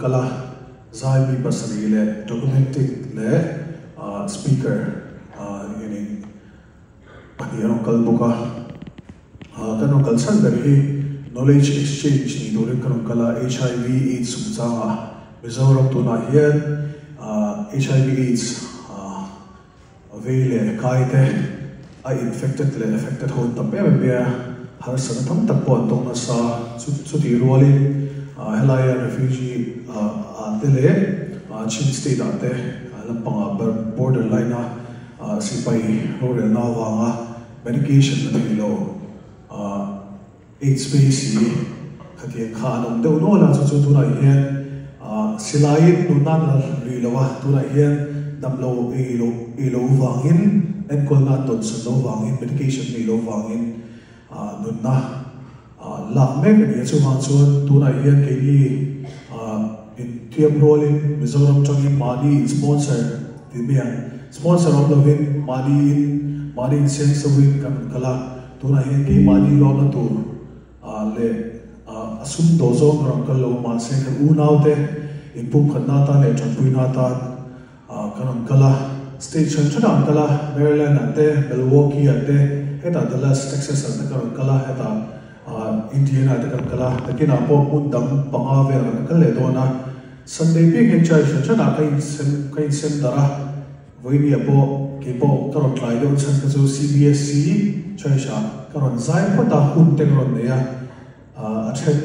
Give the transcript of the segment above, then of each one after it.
kal a, zai mi pasarih leh documenting leh speaker engemaw pahnih an rawn kal bawk a. Kan rawn kal chhan ber hi knowledge exchange ni turin kan rawn kal a, HIV AIDS chungchangah Mizoram tunah hian HIV AIDS Vei leh kai te a infected leh affected ho an tam em em mai a, harsatna tam tak pawh an tawk nasa. Chutih rualin helaia refugee ah te leh Chin state ah te lampangah border line a sipai rorelna avanga medication la thei lo AIDS vei si khatiang kha an awm deuh nual a, chu chu tunah hian silaiin nunna an la lui lo a, tunah hian damlo ei lo ei lo vangin enkawlna an dawnsan lo vangin medication nei lo vangin nunna lak mek a ni a, chuvang chuan tunah hian keini intiam rualin Mizoram tangin mahni in sponsor tih mai ang sponsor awm lovin mahni in mahni inseng soin kan rawn kal a. Tunah hian keimahni hlawhna tur leh a sum dawh zawng ka rawn kal lo mahse kan unaute inpumkhatna atan leh tanpuina atan ka rawn kal a. State hran hranah an kal a, Maryland ah te, Milwaukee ah te, hetah Dallas, Texas ah te ka rawn kal a, hetah Indiana ah te ka rawn kal a, nakinah pawh hmun dang panga velah kan kal leh dawn a. Sunday piang hian church hran hranah ka insem ka insem darh a. Vawinia pawh kei pawh ka rawn tlai deuh chhan kha chu CBSC Church ah ka rawn zai phawt a, hun te ka rawn nei a, a then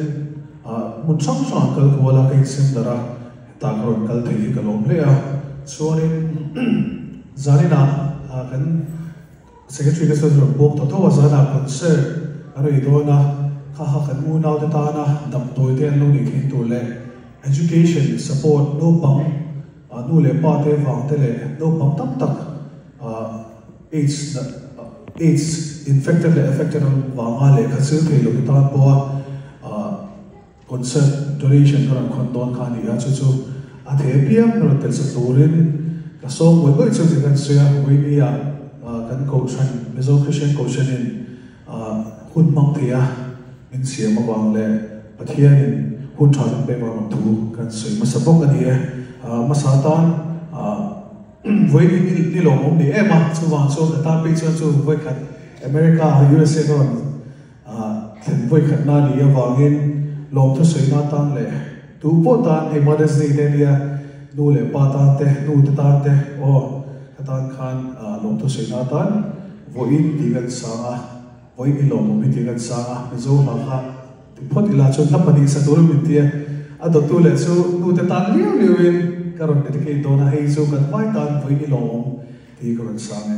hmun hrang hrang ah kal kual a, ka insem darh a, hetah ka rawn kal thei hi ka lawm hle a. Chuanin zaninah kan Secretary te chuan rawn bawk tawh tho a, zanah concert a rei dawn a, kha kha kan unaute tana damdawi te an lo nei thin tur leh education support naupang nu leh pa te vang te leh naupang tam tak AIDS AIDS infected leh affected an vanga lehkha chil thei lo te tan pawha Concert donation ka rawn khawn dawn kha a ni a, chu chu a thei apiang rawn tel sa turin ka sawm mawih mawih chu tih kan sawi a, Vawinia kan Kohhran, Mizo Christian Kohhranin hun hmang thei a min siam avang leh Pathianin hun tha min pek avang thu kan sawi hmasa bawk a ni e. Hmasa atan Vawiin ni lawmawm ni em a, chuvang chuan ka tan phei chuan chu vawikhat America, USA ka rawn Thlen vawikhatna a nih avangin lawmthu sawina atan leh tu pawh tan hei Mother's Day te ania nu leh pa tan te, nu te tan te aw ka tan khan lawmthu sawina atan vawiin tih kan sang a, vawiin i lawmawm hi tih kan sang a, Mizo hla kha ti phawt ila chuan hla pahnih sa turin min ti a, a dawttu leh chu nu te tan liau liauin ka rawn dedicate dawn a, hei chu kan vai tan vawiin i lawmawm tih ka rawn sang e.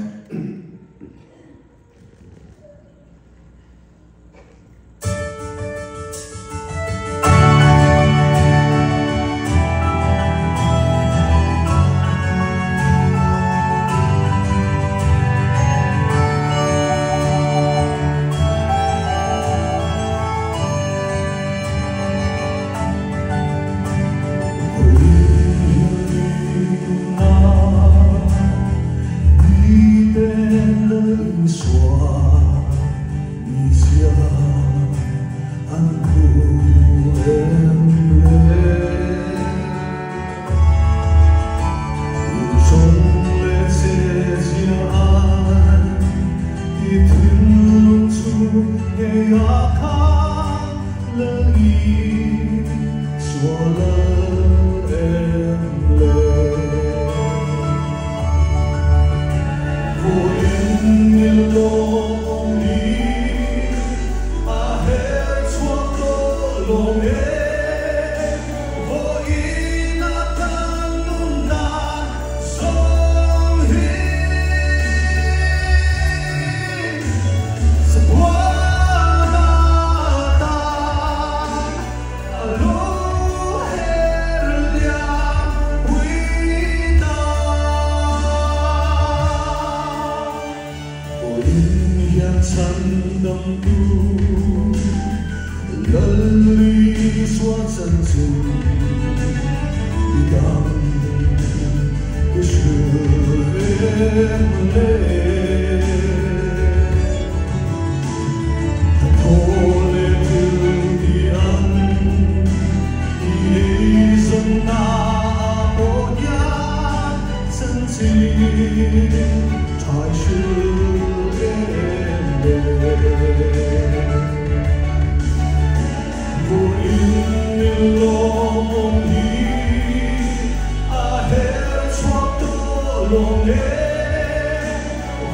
Lawng e,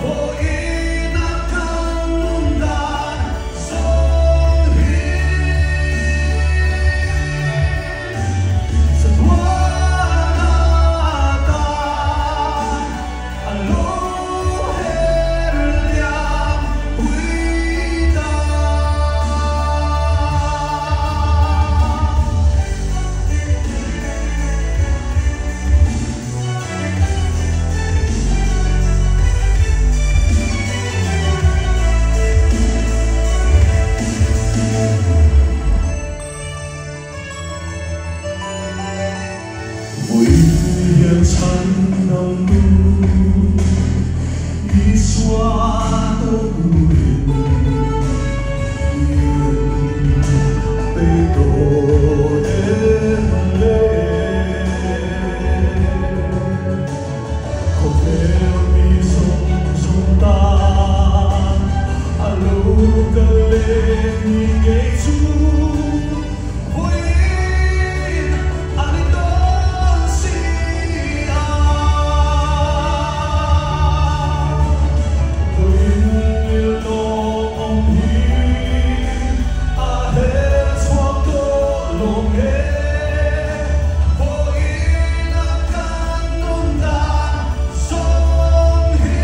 vawiin a kan nun dan zawng hi. Chatuan atan a lo her liam pui ta. Vawiin hian chhan dam tu Isua tawk turin in pe tawh em le? Khawvel mi zawng zawng tan a lo kal leh ni ngei chu vawiin a ni dawn si a. Vawiin lawm awm hi a hel chhuak tawh lawm e. Vawiin a kan nun dan zawng hi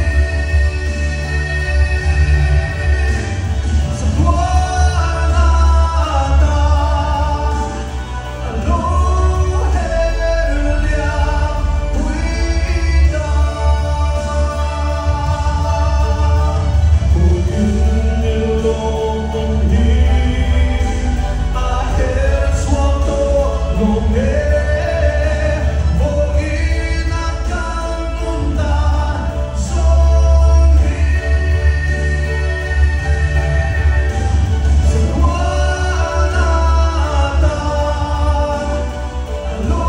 chatuan atan a lo her liam pui ta. Vawiin lawm awm hi a hel chhuak tawh lawm e. Vawiin a kan nun dan zawng hi chatuan atan a lo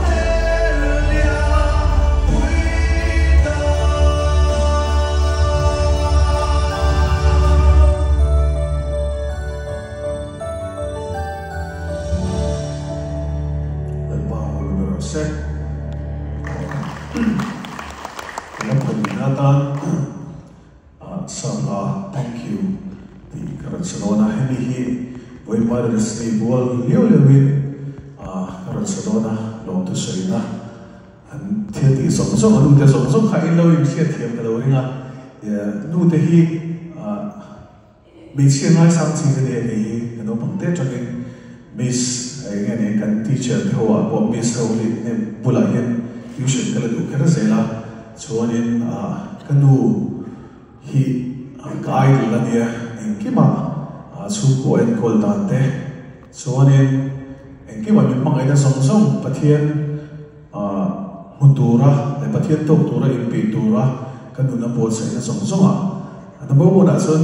her liam pui ta. Lalpa rawh ber rawh se. Ka la pahnih na atan Sangha thank you tih ka rawn sa dawn a, hemi hi vawi Mother's Day bual liau liau in ka rawn sa dawn a, lawmthu sawina an thil tih zawng zawng a nu te zawng zawng kha in lo inhriatthiam ka lo ring a, nu te hi Hmeichhia ngaisang chi ka nia kei hi ka naupang te atangin Miss eng nge ni kan teacher te ho ah pawh Miss ho hi hnem bulah hian tuition ka la duh kher zel a, chuanin ka nu hi ka idol a nia engkimah chhungkua enkawl dan te chuanin engkimah min hmangaihna zawng zawng Pathian hmu tura leh Pathian tawk tura inpeih tura ka nun a buatsaihna zawng zawngah a number one ah chuan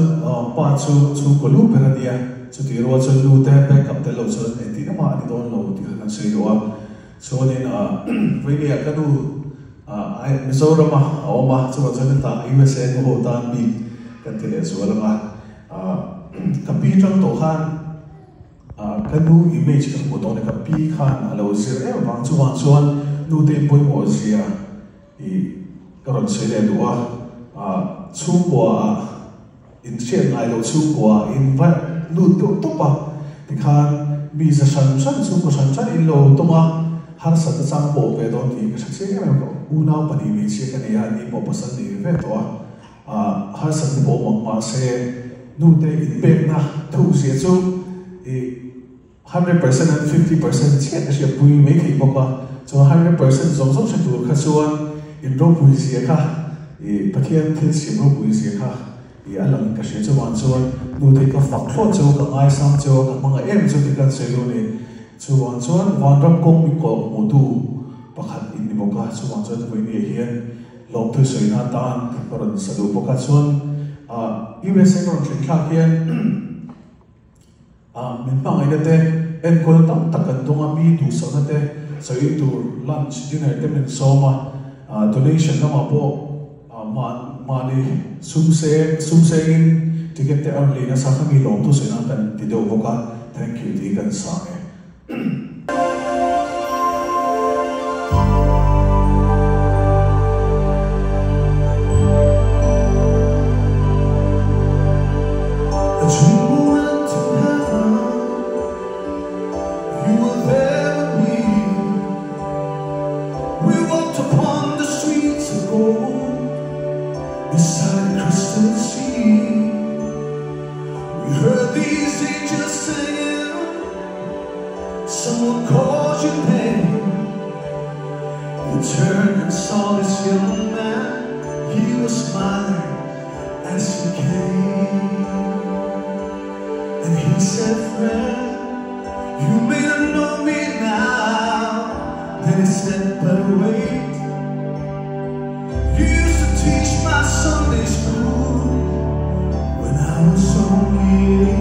pa chu chhungkaw lu ber a nia, chutih rual chuan nu te back up tel loh chuan engtin emaw a ni dawn lo tih kha kan sawi duh a. Chuanin Vawimei ah ka nu Mizorama a awm a, chuvang chuan hetah USA nu ho tan bik kan ti leh zual ang a, ka pi tang tawh khan Ka nu image ka hmuh tawh ni ka pi khan a lo zir em vang chuvang chuan nu te pawimawh zia i ka rawn sawi leh duh a, chhungkua ah in hriat ngai loh chhungkua ah in va lut deuh tawp a tikhan mi za hran hran chhungkua hran hran in lo tawng a harsat na chang pawh ve dawn tih ka hre chiang em em ka unau pahnih hmeichhia ka nei a ni pawh pasal nei ve ve tawh a harsat na pawh awm ang mahse Nute inpekna thukzia chu i 100% and 50% chiah ka hriatpui mai thei bawk a, chuan 100% zawng zawng hre tur kha chuan in ropui zia kha i Pathian thil siam ropui zia kha i a lang ka hria chuvang chuan nute ka fak thlawt cheu ka ngaisang cheu a ka hmangaih em chu tih ka sawi dawn a ni. Chuvang chuan vanram kawng min kawh hmuhtu pakhat in ni bawk a, chuvang chuan vawinia hian Lawmthu sawina atan ka rawn sa duh bawk a, chuan USA ka rawn thlen thlak hian min hmangaihna te enkawl tam tak kan dawng a, mi duhsakna te sawi tur lunch dinner te min sawm a, donation lamah pawh mahni sum sum sengin ticket te a rawn lei nasa kha mi lawmthu sawina kan ti deuh bawk a, thank you tih kan sa nge. young man, he was smiling as he came. And he said, friend, you may not know me now. Then he said, but wait, you used to teach my Sunday school when I was only 8.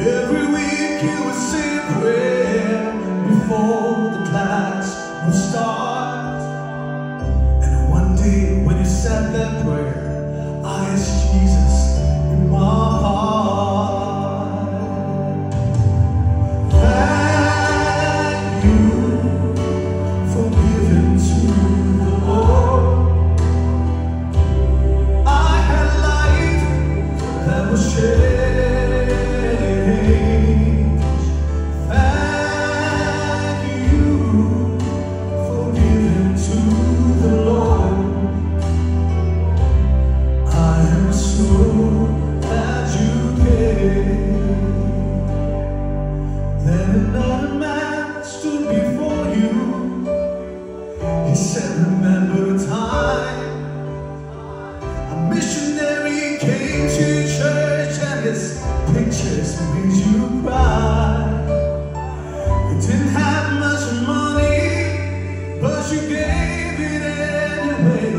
Every week you would say a prayer before the class would start. And one day when you said that prayer, I asked Jesus in my heart. Thank you for giving to the Lord. I had life that was changed. Thank you for giving to the Lord. I am so glad you came. Then another man stood before you. He said, remember a time a missionary came to your church and his pictures made you cry. You didn't have much money, but you gave it anyway.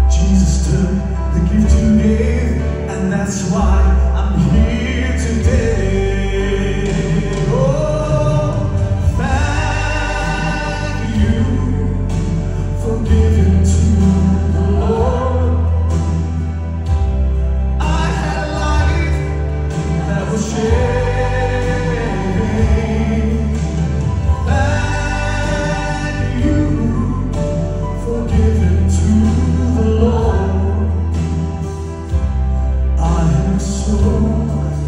Jesus took the gift you gave, and that's why I'm here today. Oh, thank you for giving to the Lord. I had life that was changed. Thank you for giving to the Lord. I am so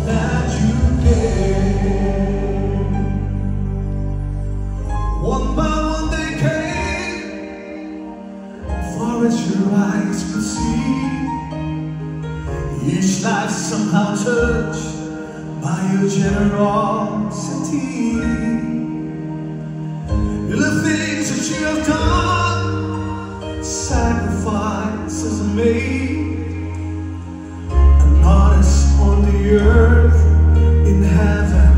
glad you came. One by one they came, far as your eyes could see. Each life somehow touched by your generosity. The things that you have done, sacrifices made, an artist on the earth, in heaven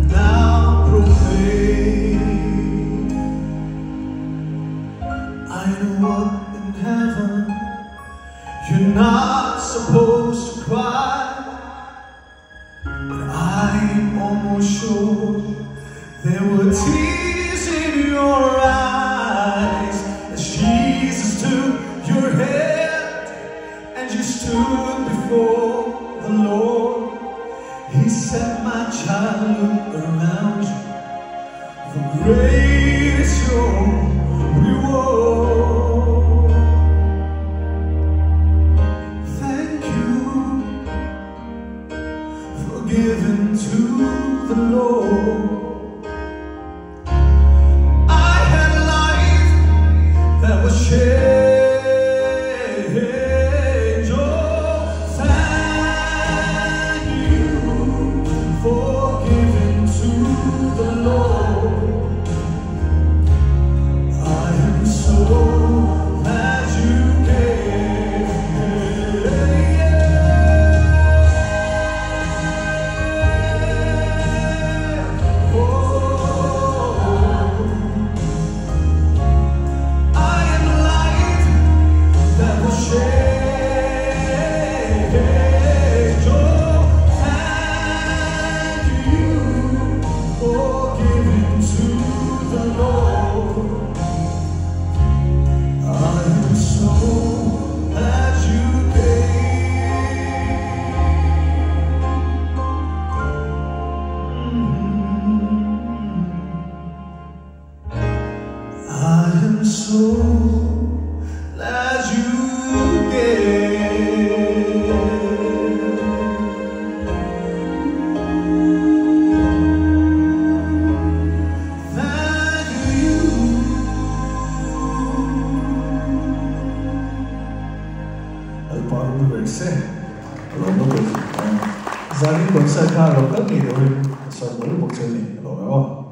now proclaim. I know up in heaven you're not supposed to cry, but I'm almost sure there were tears in your eyes as Jesus took your hand and you stood before the Lord. He said, my child, look around you, for great is your reward. Thank you for giving to the Lord. I had a life that was changed. Oh, thank you for giving to the Lord. I am so glad you came. Oh, I am life that will change. Oh, thank you for giving to the Lord. I am so glad you came. I am so glad you came. Thank you. Alpa ru se lo lo ko zanin concert kha ro ka ni ro sa mo lo bok che ni lo o.